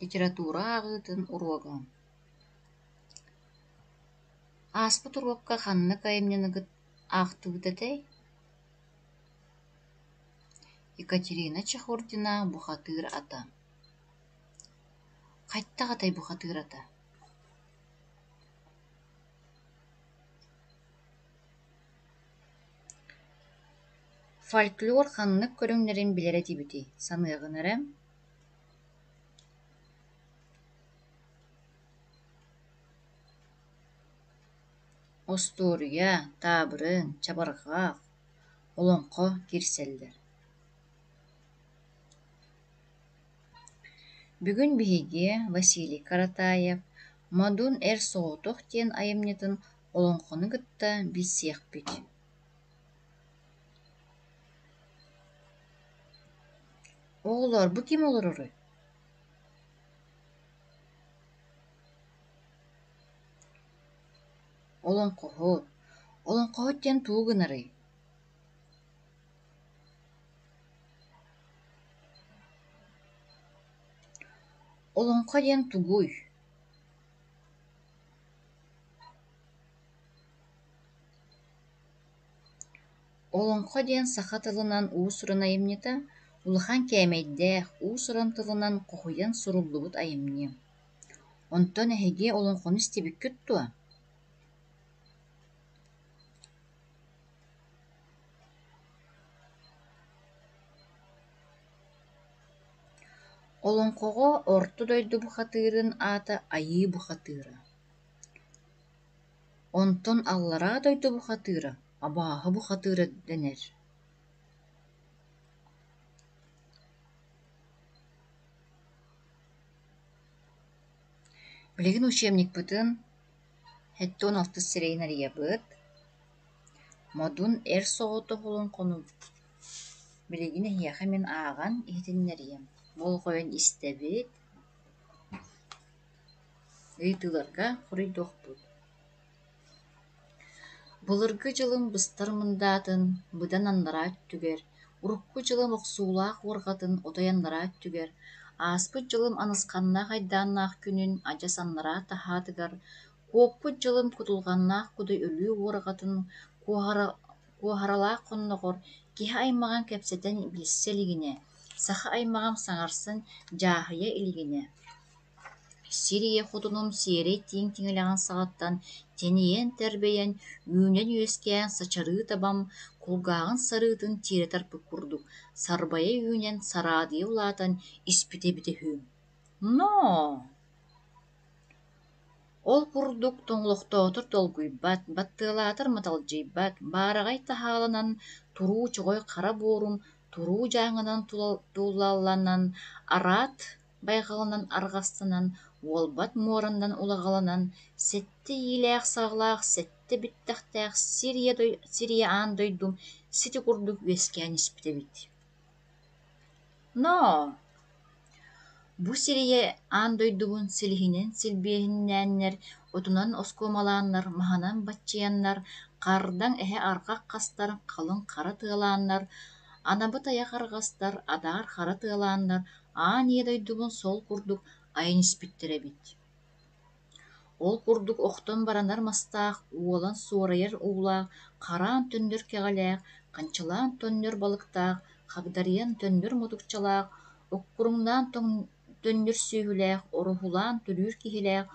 Литература ааҕыытын уруога. Ааспыт уруокка ханнык айымньыны аахтыбыт этэй? Екатерина Чехордина «Бухатыыр ата». Хайдах этэй бухатыыр ата? Фольклор ханнык көрүҥнэрин билэр этибитий, саныаҕын эрэ Остуоруйа, таабырын, чабырҕах, олоҥхо киирсэллэр. Бүгүн биһиги Василий Каратаев «Модун Эр Соҕотох» диэн айымньытын олоҥхону кытта билсиэхпит. Оҕолоор, бу ким олороруй? Олоҥхоһут. Олоҥхоһут диэн тугу гынарый? Олоҥхо диэн тугуй? Олоҥхо диэн саха тылынан уус-уран айымньыта, улахан кээмэйдээх, уус-уран тылынан хоһуйан суруллубут айымньы. Онтон эһиги олоҥхону истибиккит дуо? Олоҥхоҕо Орто дойду бухатыырын аата Айыы бухатыыра, онтон Аллараа дойду бухатыыра Абааһы бухатыыра дэнэр Билигин учебникпытын 76 сирэйин арыйабыт. Модун Эр Соҕотох олоҥхону билигин эһиэхэ мин ааҕан иһитиннэриэм. Болҕойон истэбит, ыйытыыларга хоруйдуохпут. Былыргы дьылым быстар мындаатын быдан анараа өттүгэр, урукку дьылым охсуулаах уорҕатын отой анараа өттүгэр, ааспыт дьылым анысханнаах айдааннаах күнүн адьас анараа таһаатыгар, куоппут дьылым кутулҕаннаах кудай өлүү уорҕатын куоһаралаах хонноҕор киһи аймаҕын кэпсэтэн билсэ илигинэ, саха аймаҕым саҥарсан дьааһыйа илигинэ Сир ийэ хотунум сиэрэй тииҥ тиҥилэҕин саҕаттан тэнийэн-тэрбэйэн, үүнэн-үөскээн сачарыы табам кулгааҕын сарыытын тиэрэ тарпыт курдук сарбайа үүнэн сараадыйа улаатан испитэ эбитэ үһү. Ноо! Ол курдук тоҥолохтоотор долгуйбат, баттыалаатар маталдьыйбат, баараҕай таһааланан туруу чоҕой хара буорум туруу дьааҥынан тулаланан араат байҕалынан арҕастанан, уолбат муоранан улаҕаланан, сэттэ иилээх-саҕалаах, сэттэ бүттэхтээх сир ийэ аан дойдум сити курдук үөскээн испит эбит. Ноо, бу сир ийэ аан дойдубун силиһинэн силбиэһиннээннэр, отунан оскуомалааннар, маһынан баччыйаннар, хардаҥ эһэ арҕах хастар, халыҥ хара тыалааннар, анабы тайах арҕастар, адаар хара тыалааннар, аан ийэ дойдубун сол курдук айан испиттэр эбит. Ол курдук охтон баранар мастаах, уолан суорайар уулаах, хараан төннөр кэҕэлээх, ханчылаан төннөр балыктаах, хагдарыйан төннөр мутукчалаах, оккуруҥнаан төннөр сүөһүлээх, ороһулаан төрүүр киһилээх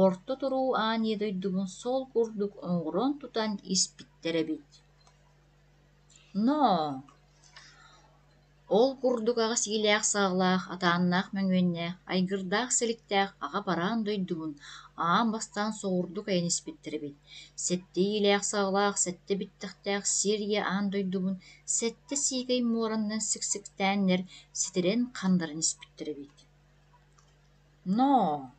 орто туруу аан ийэ дойдубун сол курдук оҥорон-тутан испиттэр эбит. Ноо! Ол курдук аҕыс иилээх-саҕалаах, атааннаах-мөҥүөннээх, айгырдаах-силиктээх аҕа бараан дойдубун аан бастаан соҕурдук айан испиттэр эбит. Сэттэ иилээх-саҕалаах, сэттэ бүттэхтээх сир ийэ аан дойдубун сэттэ сиикэй муоранан сиксиктээннэр ситэрэн ханнаран испиттэр эбит. Ноо!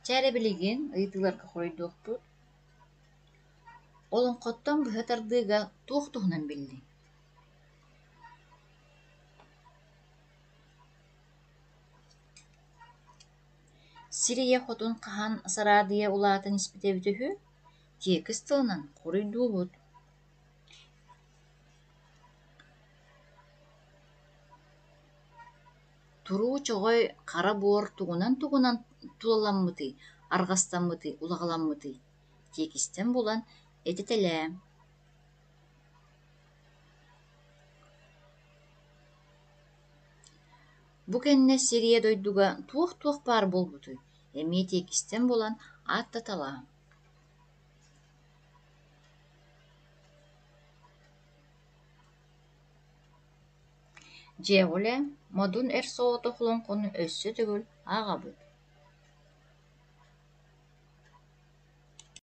Чэ эрэ билигин ыйытыыларга хоруйдуохпут. Олоҥхоттон быһа тардыыга туох туһунан биллиҥ? Сир ийэ хотун хаһан сараадыйа улаатан испитэ эбитэ үһү? Тиэкис тылынан хоруйдуубут. Туруу чоҕой хара буор тугунан-тугунан тулаламмытый, арҕастаммытый, улаҕаламмытый? Тиэкистэн булан этитэлээ. Бу кэннэ сир ийэ дойдуга туох-туох баар буолбутуй? Эмиэ тиэкистэн булан ааттаталаа. Дьиэҕэ үлэ, Модун Эр Соҕотох олоҥхону өссө төгүл ааҕабыт.